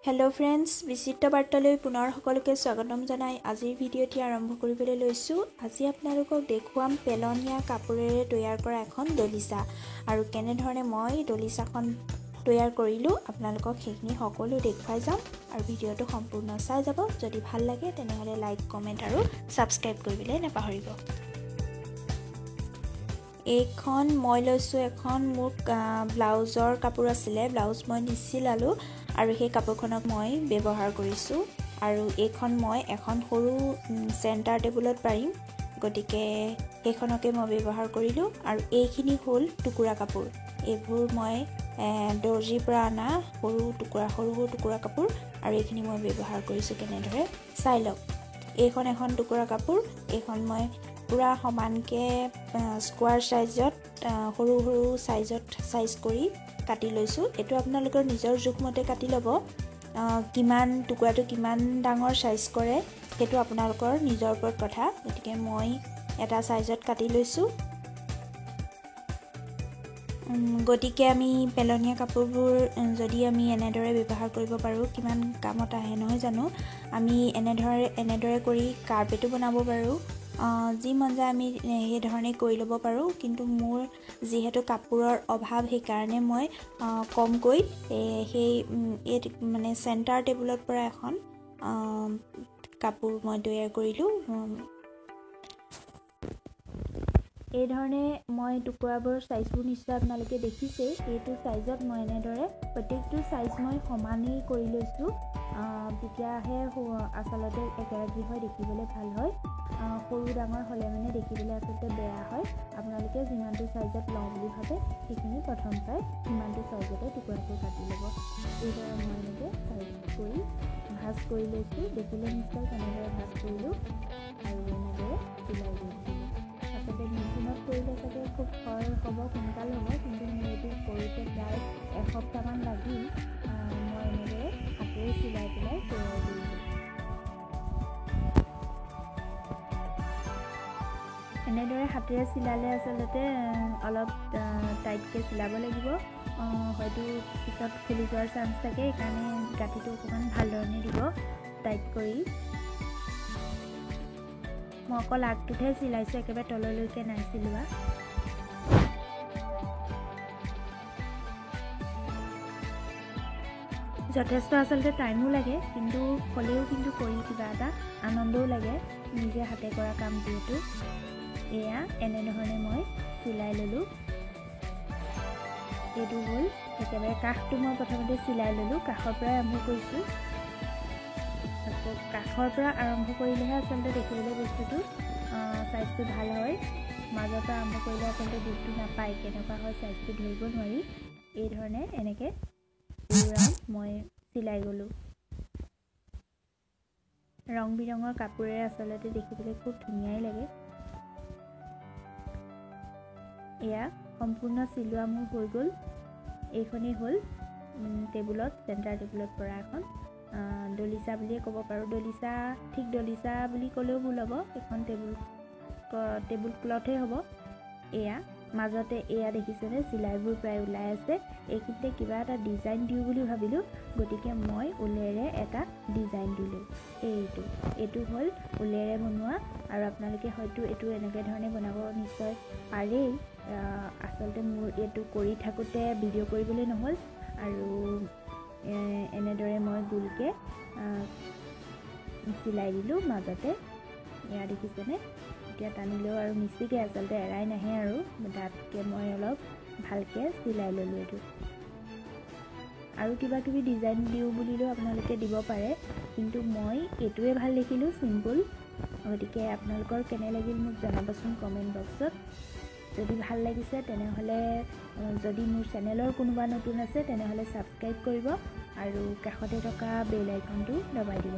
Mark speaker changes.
Speaker 1: Hello' friends, বিচিত্ৰ বাৰ্তালৈ পুনৰ সকলোকে স্বাগতম জনাই আজিৰ ভিডিঅ'টি আৰম্ভ কৰিবলৈ লৈছোঁ। আজি আপোনালোকক দেখুৱাম পেলনীয়া কাপোৰেৰে তৈয়াৰ কৰা এখন দলিচা আৰু কেনেধৰণে মই দলিচাখন তৈয়াৰ কৰিলোঁ আপোনালোকক সেইখিনি সকলো দেখুৱাই যাম আৰু ভিডিঅ'টো সম্পূৰ্ণ চাই যাব। যদি ভাল লাগে তেনেহ'লে লাইক, কমেণ্ট আৰু ছাবস্ক্ৰাইব কৰিবলৈ নাপাহৰিব। এইখন মই লৈছোঁ এখন মোৰ ব্লাউজৰ কাপোৰ আছিলে, ব্লাউজ মই নিচিলালোঁ আৰু সেই কাপোৰখনক মই ব্যৱহাৰ কৰিছোঁ। আৰু এইখন মই এখন সৰু চেণ্টাৰ টেবুলত পাৰিম, গতিকে সেইখনকে মই ব্যৱহাৰ কৰিলোঁ। আৰু এইখিনি হ'ল টুকুৰা কাপোৰ, এইবোৰ মই দৰ্জিৰ পৰা অনা সৰু টুকুৰা, সৰু সৰু টুকুৰা কাপোৰ আৰু এইখিনি মই ব্যৱহাৰ কৰিছোঁ কেনেদৰে চাই লওক। এইখন এখন টুকুৰা কাপোৰ, এইখন মই পূৰা সমানকৈ স্কোৱাৰ চাইজত সৰু সৰু চাইজত চাইজ কৰি কাটি লৈছোঁ। এইটো আপোনালোকৰ নিজৰ জোখমতে কাটি ল'ব, কিমান টুকুৰাটো কিমান ডাঙৰ চাইজ কৰে সেইটো আপোনালোকৰ নিজৰ ওপৰত কথা। গতিকে মই এটা চাইজত কাটি লৈছোঁ। গতিকে আমি পেলনীয়া কাপোৰবোৰ যদি আমি এনেদৰে ব্যৱহাৰ কৰিব পাৰোঁ কিমান কামত আহে নহয় জানো। আমি এনেদৰে কৰি কাৰ্পেটো বনাব পাৰোঁ, যি মন যায় আমি সেইধৰণে কৰি ল'ব পাৰোঁ। কিন্তু মোৰ যিহেতু কাপোৰৰ অভাৱ, সেইকাৰণে মই কমকৈ সেই এই মানে চেণ্টাৰ টেবুলত পৰা এখন কাপোৰ মই তৈয়াৰ কৰিলোঁ। এইধৰণে মই টুকুৰাবোৰ চাইজবোৰ নিশ্চয় আপোনালোকে দেখিছেই। এইটো চাইজত মই এনেদৰে প্ৰত্যেকটো চাইজ মই সমানেই কৰি লৈছোঁ, তেতিয়াহে আচলতে একেৰাগী হয়, দেখিবলৈ ভাল হয়। সৰু ডাঙৰ হ'লে মানে দেখিবলৈ আচলতে বেয়া হয়। আপোনালোকে যিমানটো চাইজত লওঁ বুলি ভাবে সেইখিনি প্ৰথম পাই সিমানটো চাইজতে টুকুৰাবোৰ কাটি ল'ব। এইদৰে মই এনেকৈ চাইজ কৰি ভাঁজ কৰি লৈছোঁ, দেখিলে নিশ্চয় কেনেদৰে ভাঁজ কৰিলোঁ আৰু এনেদৰে চিলাই দিলোঁ। আচলতে মেচিনত কৰিলে চাগে খুব খৰ হ'ব, সোনকাল হ'ব, কিন্তু মোৰ এইটো কৰোঁতে প্ৰায় এসপ্তাহমান লাগিল। মই এনেদৰে হাতেৰে চিলাই পেলাই তৈয়াৰ কৰিলোঁ। এনেদৰে হাতেৰে চিলালে আচলতে অলপ টাইটকৈ চিলাব লাগিব, হয়তো পিছত খুলি যোৱাৰ চান্স থাকে, সেইকাৰণে গাঁঠিটো অকণমান ভালধৰণে দিব টাইট কৰি। মই অকল আগটোতহে চিলাইছোঁ, একেবাৰে তললৈকে নাই চিলোৱা। যথেষ্ট আচলতে টাইমো লাগে, কিন্তু হ'লেও কিন্তু কৰি কিবা এটা আনন্দও লাগে, নিজে হাতে কৰা কাম যিহেতু। এয়া এনেধৰণে মই চিলাই ল'লোঁ। এইটো হ'ল একেবাৰে কাষটো মই প্ৰথমতে চিলাই ল'লোঁ, কাষৰ পৰাই আৰম্ভ কৰিছোঁ। আকৌ কাষৰ পৰা আৰম্ভ কৰিলেহে আচলতে দেখিবলৈ বস্তুটো চাইজটো ভাল হয়, মাজৰ পৰা আৰম্ভ কৰিলে আচলতে জোখটো নাপায়, কেনেকুৱা হয় চাইজটো ধৰিব নোৱাৰি। এইধৰণে এনেকৈ ৰাউণ্ড মই চিলাই গ'লোঁ। ৰং বিৰঙৰ কাপোৰেৰে আচলতে দেখিবলৈ খুব ধুনীয়াই লাগে। এয়া সম্পূৰ্ণ চিলোৱা মোৰ হৈ গ'ল। এইখনেই হ'ল টেবুলত, চেণ্টাৰ টেবুলত পৰা এখন দলিচা বুলিয়ে ক'ব পাৰোঁ। দলিচা, ঠিক দলিচা বুলি ক'লেও ভুল হ'ব, এখন টেবুল ক্লথেই হ'ব। এয়া মাজতে এয়া দেখিছেনে চিলাইবোৰ প্ৰায় ওলাই আছে। এইখিনিতে কিবা এটা ডিজাইন দিওঁ বুলি ভাবিলোঁ, গতিকে মই ঊলেৰে এটা ডিজাইন দিলোঁ। এইটো হ'ল ঊলেৰে বনোৱা, আৰু আপোনালোকে হয়তো এইটো এনেকৈ ধৰণে বনাব নিশ্চয় পাৰেই। আচলতে মোৰ এইটো কৰি থাকোঁতে ভিডিঅ' কৰিবলৈ নহ'ল, আৰু এনেদৰে মই গোলকৈ চিলাই দিলোঁ মাজতে। এয়া দেখিছেনে, এতিয়া টানিলেও আৰু নিচিগে, আচলতে এৰাই নাহে আৰু ডাঠকৈ মই অলপ ভালকৈ চিলাই ল'লোঁ এইটো। আৰু কিবা কিবি ডিজাইন দিওঁ বুলিলেও আপোনালোকে দিব পাৰে, কিন্তু মই এইটোৱে ভাল দেখিলোঁ, চিম্পুল। গতিকে আপোনালোকৰ কেনে লাগিল মোক জনাবচোন কমেণ্ট বক্সত। যদি ভাল লাগিছে তেনেহ'লে, যদি মোৰ চেনেলৰ কোনোবা নতুন আছে তেনেহ'লে ছাবস্ক্ৰাইব কৰিব আৰু কাষতে থকা বেল আইকনটো দবাই দিব।